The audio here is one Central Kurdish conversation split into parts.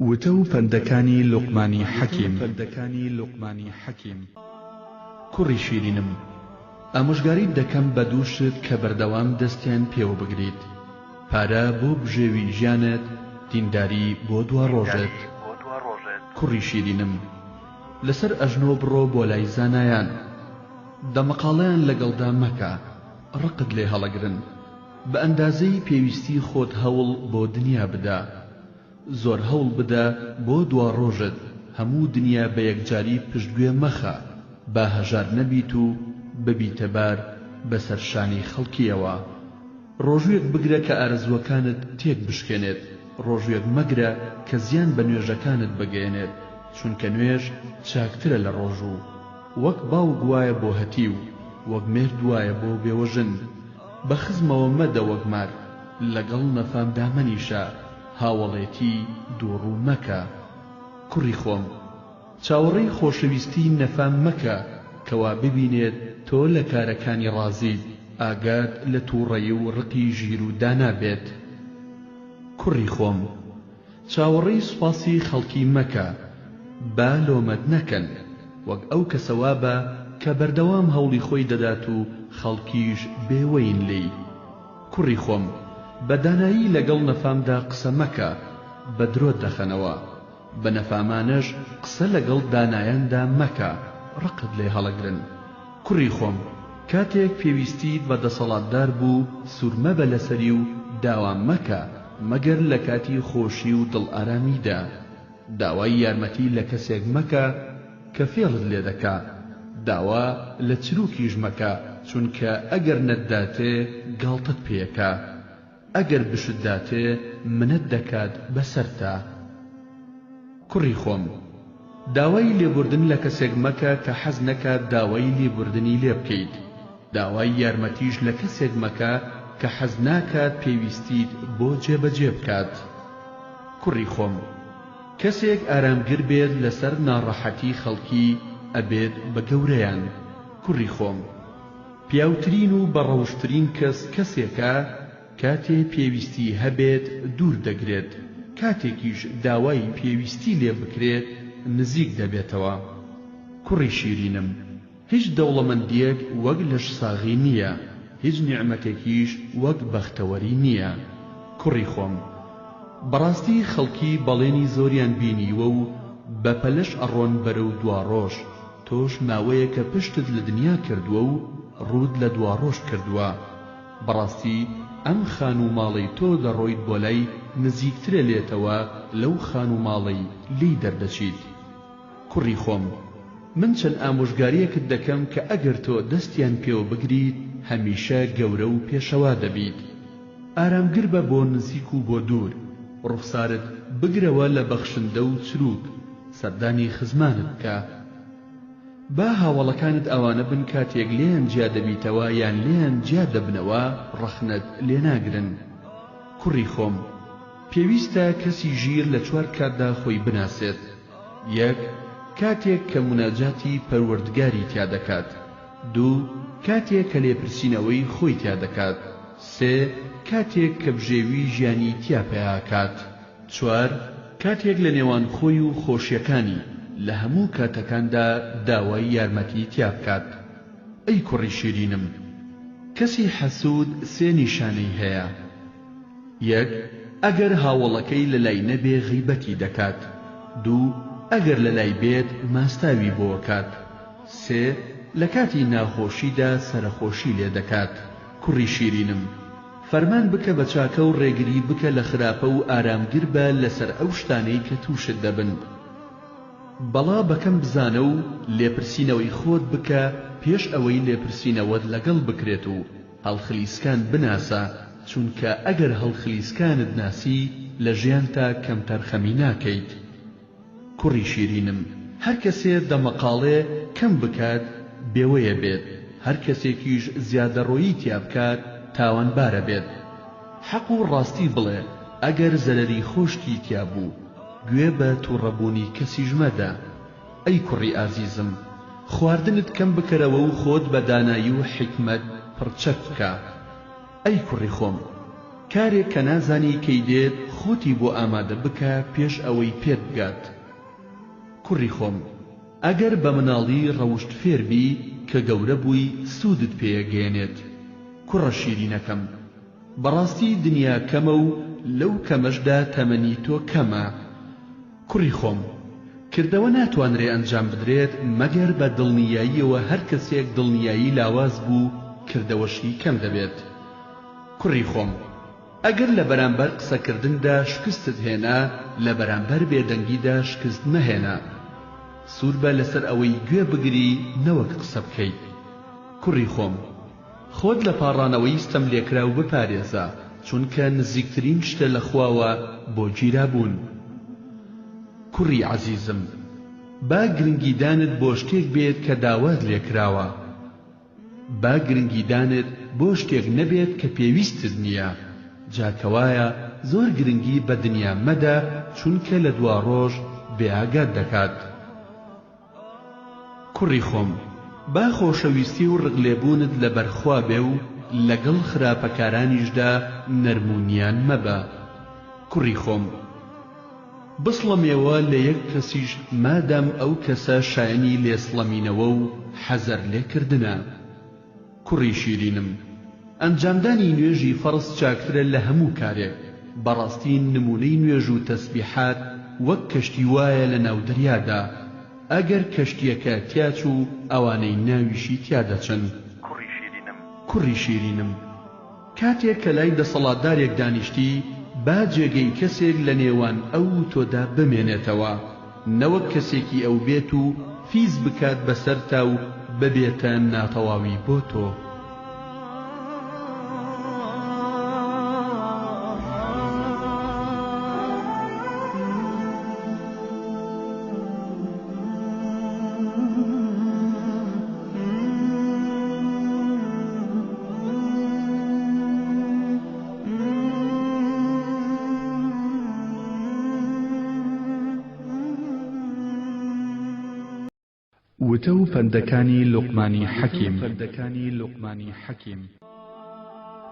وتە و پەندەکانی لوقمانی حەکیم. کوڕی شیرینم، ئامۆژگاریت دەکەم بە دوو شت کە بەردەوام دەستیان پێوە بگریت، پارە بۆ بژێوی ژیانت، دینداری بۆ دواڕۆژت. کوڕی شیرینم، لەسەر ئەژنۆ بڕۆ بۆ لای زانایان. دەمەقاڵەیان لەگەڵدا مەکە، ڕقت لێ هەڵەگرن. بە ئەندازەی پێویستی خۆت هەوڵ بۆ دنیا بدە. زۆر هەوڵ بدە بۆ دواڕۆژت، هەموو دنیا بە یەکجاری پشتگوێ مەخە، با هەژار نەبیت و ببیتە بار بەسەر شانی خەڵکییەوە. ڕۆژوویەک بگرە کە ئارەزووەکانت تێک بشکێنێت، ڕۆژوویەک مەگرە کە زیان بە نوێژەکانت بگەیەنێت، چونکە نوێژ چاکترە لە ڕۆژوو. وەک باوک وایە بۆ هەتیو، وەک مێرد وایە بۆ بێوەژن. بە خزمەوە مەدە وەک مار، لەگەڵ نەفامدا مەنیشە، هاوەڵێتی دووڕوو مەکە. کوڕی خۆم، چاوەڕێی خۆشەویستی نەفام مەکە کەوا ببینێت تۆ لە کارەکانی ڕازیت، ئاگات لە تووڕەیی و ڕقی ژیر و دانا بێت. کوڕی خۆم، چاوەڕێی سوپاسی خەڵکی مەکە، با لۆمەت نەکەن، وەک ئەو کەسە وابە کە بەردەوام هەوڵی خۆی دەدات و خەڵکیش بێوەین لێی. کوڕی خۆم، بە دانایی لەگەڵ نەفامدا قسە مەکە، بە درۆت دەخەنەوە. بە نەفامانەش قسە لەگەڵ دانایاندا مەکە، ڕقت لێ هەڵەگرن. کوڕی خۆم، کاتێک پێویستیت بە دەسەڵاتدار بوو، سوور مەبە لەسەری و داوا مەکە، مەگەر لە کاتی خۆشی و دڵئارامیدا. داوای یارمەتی لە کەسێک مەکە کە فێڵت لێ دەکا. داوا لە چروکیش مەکە، چونکە ئەگەر نەتداتێ گاڵتەت پێ ئەکا. ئەگەر بشتداتێ منەت دەکات بەسەرتا. کوڕی خۆم، داوای لێبوردن لە کەسێک مەکە کە حەز نەکات داوای لیبوردنی لێ بکەیت. داوای یارمەتیش لە کەسێک مەکە کە حەز ناکات پێویستیت بۆ جێبەجێ بکات. کوڕی خۆم، کەسێک ئارامگر بێت لەسەر ناڕەحەتی خەڵکی ئەبێت بە گەورەیان. کوڕی خۆم، پیاوترین و بەڕەوشترین کەس کەسێکە کاتێ پێویستی هەبێت دوور دەگرێت، کاتێکیش داوای پێویستی لێ بکرێت نزیک دەبێتەوە. کوڕی شیرینم، هیچ دەوڵەمەندییەک وەک لەشساغی نییە، هیچ نیعمەتێکیش وەک بەختەوەری نییە. کوڕی خۆم، بەڕاستی خەڵکی بەڵێنی زۆریان بینیوە و بە پەلەش ئەڕۆن بەرەو دواڕۆژ، تۆش ماوەیەکە پشتت لە دنیا کردووە و ڕووت لە دواڕۆژ کردووە. بەڕاستی ئەم خانوو و ماڵەی تۆ دەڕۆیت بۆ لای نزیکترە لێتەوە لەو خانوو و ماڵەی لێی دەردەچیت. کوڕی خۆم، من چەند ئامۆژگارییەکت دەکەم کە ئەگەر تۆ دەستیان پێوە بگریت هەمیشە گەورە و پێشەوا دەبیت. ئارامگر بە بۆ نزیک و بۆ دوور، ڕوخسارت بگرەوە لە بەخشندە و چروک، سەردانی خزمانت بکە. با هاوەڵەکانت ئەوانە بن کاتێک لێیان جیا دەبیتەوە یان لێیان جیا دەبنەوە ڕەخنەت لێناگرن. کوڕی خۆم، پێویستە کەسی ژیر لە چوار کاتدا خۆی بناسێت. یەک، کاتێک کە موناجاتی پەروەردگاری تیا دەکات. دوو، کاتێک کە لێپرسینەوەی خۆی تیا دەکات. سێ، کاتێک کە بژێوی ژیانی تیا پەیاکات. چوار، کاتێک لە نێوان خۆی و خۆشیەکانی لە هەموو کاتەکاندا داوای یارمەتی تیا بکات. ئەی کوڕی شیرینم! کەسی حەسوود سێ نیشانەی هەیە. یەک، ئەگەر هاوەڵەکەی لەلای نەبێ غیبەتی دەکات. دوو، ئەگەر لەلای بێت ماستاوی بۆ ئەکات. سێ، لە کاتی ناخۆشیدا سەرەخۆشی لێ دەکات. کوڕی شیرینم! فەرمان بکە بە چاکە و ڕێگری بکە لە خراپە و ئارامگر بە لەسەر ئەو شتانەی کە تووشت دەبن. بەڵا بەکەم بزانە و لێپرسینەوەی خۆت بکە پێش ئەوەی لێپرسینەوەت لەگەڵ بکرێت و هەڵخلیسکان بناسە، چونکە ئەگەر هەڵخلیسکانت ناسی لە ژیانتا کەمتەرخەمی ناکەیت. کوڕی شیرینم هەر کەسێ دەمەقاڵێ کەم بکات بێوەیە بێت هەر کەسێکیش زیادەڕۆیی تیا بکات تاوانبارە بێت حەق و ڕاستی بڵێ ئەگەر زەرەری خۆشتی تیا بوو گوێ بە توڕەبوونی کەسیش مەدە ئەی کوڕی ئازیزم خواردنت کەم بکەرەوە و خۆت بە دانایی و حیکمەت پڕ چەک بکە. ئەی کوڕی خۆم، کارێک کە نازانی کەی دێت. خۆتی بۆ ئامادە بکە پێش ئەوەی پێت بگات. کوڕی خۆم، ئەگەر بە مناڵی ڕەوشت فێر بی، کە گەورە بووی سوودت پێ ئەگەیەنێت. کوڕە شیرینەکەم، بەڕاستی دنیا کەمە و لەو کەمەشدا تەمەنی تۆ کەمە. کوڕی خۆم، کردەوە ناتوانرێ ئەنجام بدرێت مەگەر بە دڵنیاییەوە هەر کەسێک دڵنیایی لاواز بوو کردەوەشی کەم دەبێت. کوڕی خۆم، ئەگەر لە بەرامبەر قسەکردندا شکستت هێنا لە بەرامبەر بێدەنگیدا شکست مەهێنە. سووربە لەسەر ئەوەی گوێ بگری نەوەک قسە بکەی. کوڕی خۆم، خۆت لە پاڕانەوەی ستەملێکراو بپارێزە، چونکە نزیکترین شتە لە خواوە بۆ گیرابوون. کوڕی عەزیزم، با گرنگیدانت بۆ شتێک بێت کە داوات لێکراوە. با گرنگیدانت بۆ شتێک نەبێت کە پێویستت نییە. جا کەوایە زۆر گرنگی بە دنیا مەدە، چونکە لە دواڕۆژ بێئاگات دەکات. کوڕی خۆم، با خۆشەویستی و ڕقلێبوونت لەبەر خوا بێ و لەگەڵ خراپەکارانیشدا نەرم و نیان مەبە. کوڕی خۆم، بسڵەمێوە لە یەک کەسیش مادام ئەو کەسە شایەنی لێسڵەمینەوە و حەزەر لێکردنە. کوڕی شیرینم، ئەنجامدانی نوێژی فەڕز چاکترە لە هەموو کارێک، بەڕاستی نموونەی نوێژ و تەسبیحات وەک کەشتی وایە لە ناو دەریادا، ئەگەر کەشتیەکە تیاچوو ئەوانەی ناویشی تیا دەچن. کوڕی شیرینم. کوڕی شیرینم، کاتێک کە لای دەسەڵاتدارێک دانیشتی، با جێگەی کەسێک لە نێوان ئەو و تۆدا بمێنێتەوە، نەوەک کەسێکی ئەو بێت و فیز بکات بەسەرتا و ببێتە ناتەواوی بۆ تۆ. وتە و پەندەکانی لوقمانی حەکیم.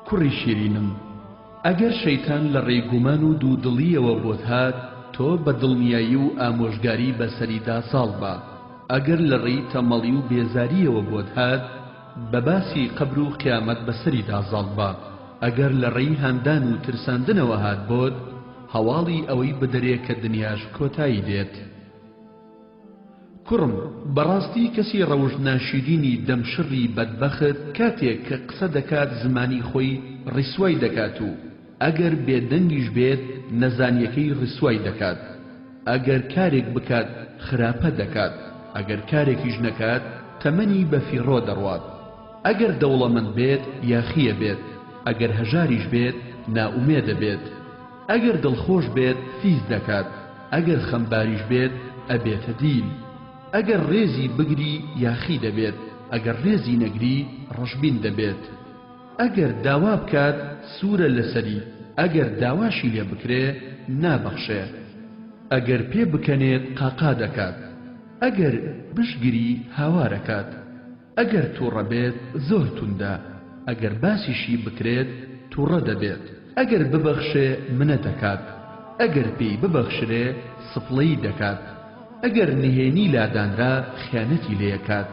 کوڕی شیرینم، ئەگەر شەیتان لە ڕێی گومان و دوودڵییەوە بۆت هات، تۆ بە دڵنیایی و ئامۆژگاری بەسەریدا زاڵ بە، ئەگەر لە ڕێی تەمەڵی و بێزارییەوە بۆت هات، بە باسی قەبر و قیامەت بەسەریدا زاڵ بە، ئەگەر لە ڕێی هاندان و ترساندنەوە هات بۆت، هەواڵی ئەوەی بدەرێ کە دنیاش کۆتایی دێت. کوڕم، بەڕاستی کەسی ڕەوشت ناشیرینی دەم شڕی بەدبەخت کاتێک کە قسە دەکات زمانی خۆی ڕیسوای دەکات و ئەگەر بێ دەنگیش بێت نەزانیەکەی ڕیسوای دەکات. ئەگەر کارێک بکات خراپە دەکات، ئەگەر کارێکیش نەکات تەمەنی بە فیڕۆ دەڕوات. ئەگەر دەوڵەمەند بێت یاخییە بێت، ئەگەر هەژاریش بێت نائومێدە بێت. ئەگەر دڵخۆش بێت فیز دەکات، ئەگەر خەمباریش بێت ئەبێتە دیل. ئەگەر ڕێزی بگری یاخی دەبێت، ئەگەر ڕێزی نەگری ڕەشبین دەبێت. ئەگەر داوا بکات سوورە لەسەری، ئەگەر داواشی لێ بکرێ نابەخشێ. ئەگەر پێ بکەنێت قاقا دەکات، ئەگەر بشگری هاوار ئەکات. ئەگەر توڕە بێت زۆر توندە، ئەگەر باسیشی بکرێت توڕە دەبێت. ئەگەر ببەخشێ منەت ئەکات، ئەگەر پێی ببەخشرێ سفڵەیی دەکات. ئەگەر نهێنی لادانرا خیانەتی لێ ئەکات.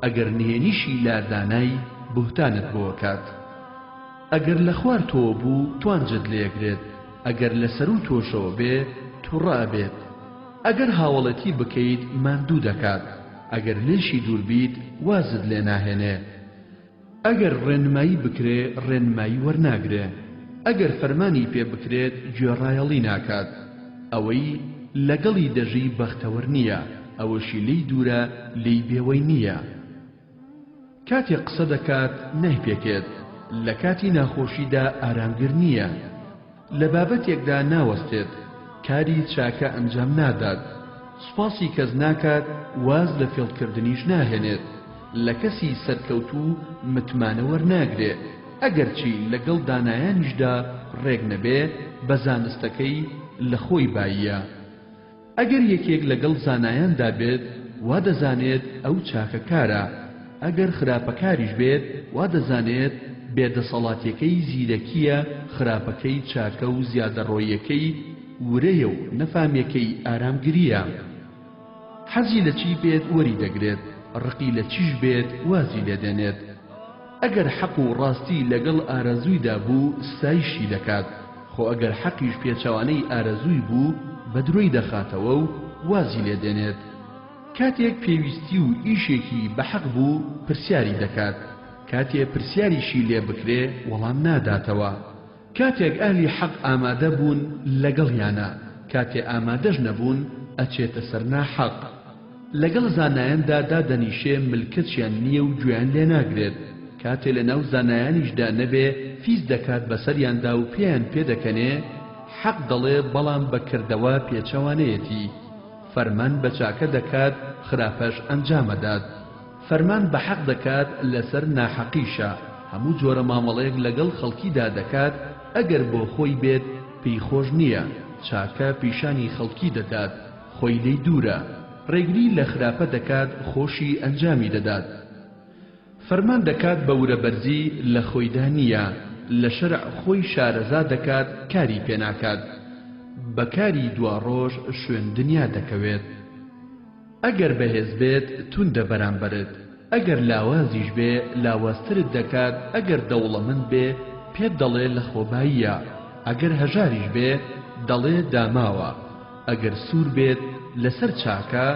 ئەگەر نهێنیشی لا دانای بوهتانت بۆ ئەکات. ئەگەر لە خوار تۆوە بوو توانجت لێ ئەگرێت، ئەگەر لە سەروو تۆشەوە بێ توڕە ئەبێت. ئەگەر هاوەڵێتی بکەیت ماندوو دەکات، ئەگەر لێشی دوور بیت وازت لێ ناهێنێ. ئەگەر ڕێنمایی بکرێ ڕێنمایی وەرناگرێ، ئەگەر فەرمانی پێ بکرێت گوێڕایەڵی ناکات. ئەوەی لەگەڵی دەژی بەختەوەر نییە، ئەوەشی لێی دوورە لێی بێوەی نییە. کاتێک قسە دەکات نایپێکێت، لە کاتی ناخۆشیدا ئارامگر نییە. لە بابەتێکدا ناوەستێت، کاری چاکە ئەنجام نادات، سوپاسی کەس ناکات، واز لە فێڵکردنیش ناهێنێت، لە کەسی سەرکەوتوو متمانە وەرناگرێ، ئەگەرچی لەگەڵ دانایانیشدا ڕێک نەبێ، بە زانستەکەی لە خۆی باییە. ئەگەر یەکێک لەگەڵ زانایاندا بێت وا دەزانێت ئەو چاکەکارە، ئەگەر خراپەکاریش بێت وا دەزانێت بێ دەسەڵاتیەکەی زیرەکییە خراپەکەی چاکە و زیادەڕۆییەکەی ورەیە و نەفامیەکەی ئارامگرییە. حەزی لە چی بێت وەری دەگرێت، ڕقی لە چیش بێت وازی لێ دێنێت. ئەگەر حەق و ڕاستی لەگەڵ ئارەزوویدا بوو ستایشی دەکات، خۆ ئەگەر حەقیش پێچەوانەی ئارەزووی بوو بە درۆی دەخاتەوە و وازی لێ دێنێت. کاتێک پێویستی و ئیشێکی بە حەق بوو پرسیاری دەکات، کاتێ پرسیاریشی لێ بکرێ وەڵام ناداتەوە. کاتێک ئەهلی حەق ئامادە بوون لەگەڵیانە، کاتێ ئامادەش نەبوون ئەچێتە سەر ناحەق. لەگەڵ زانایاندا دادەنیشێ ملکەچیان نییە و گوێیان لێ ناگرێت، کاتێ لەناو زانایانیشدا نەبێ فیز دەکات بەسەریاندا و پێیان پێدەکەنێ، حەق دەڵێ بەڵام بە کردەوە پێچەوانەیەتی. فەرمان بە چاکە دەکات خراپەش ئەنجامەدات. فەرمان بە حەق دەکات لەسەر ناحەقیشە، هەموو جۆرە مامەڵەیەک لەگەڵ خەڵکیدا دەکات ئەگەر بۆ خۆی بێت پێی خۆش نییە، چاکە پیشانی خەڵکی دەدات خۆی لێی دوورە، ڕێگری لە خراپە دەکات خۆشی ئەنجامی دەدات. فەرمان دەکات بە ورە بەرزی لە خۆیدا نییە، لە شەرع خۆی شارەزا دەکات کاری پێ ناکات، بە کاری دواڕۆژ شوێن دنیا دەکەوێت. ئەگەر بەهێز بێت توندە بەرامبەرت، ئەگەر لاوازیش بێ لاوازترت دەکات، ئەگەر دەوڵەمەند بێ پێت دەڵێ لەخۆباییە، ئەگەر هەژاریش بێ دەڵێ داماوە، ئەگەر سوور بێت لەسەر چاکە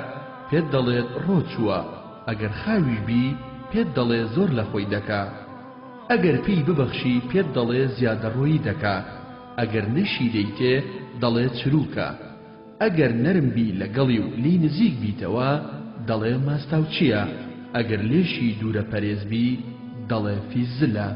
پێت دەڵێت ڕۆچووە، ئەگەر خاویش بی پێت دەڵێ زۆر لەخۆی دەکا، ئەگەر پێی ببەخشی پێت دەڵێ زیادەڕۆیی دەکا، ئەگەر نەشی دەیتێ دەڵێ چرووکە. ئەگەر نەرم بی لەگەڵی و لێی نزیک بیتەوە دەڵێ ماستاوچیە، ئەگەر لێشی دوورە پەرێز بی دەڵێ فیززلە.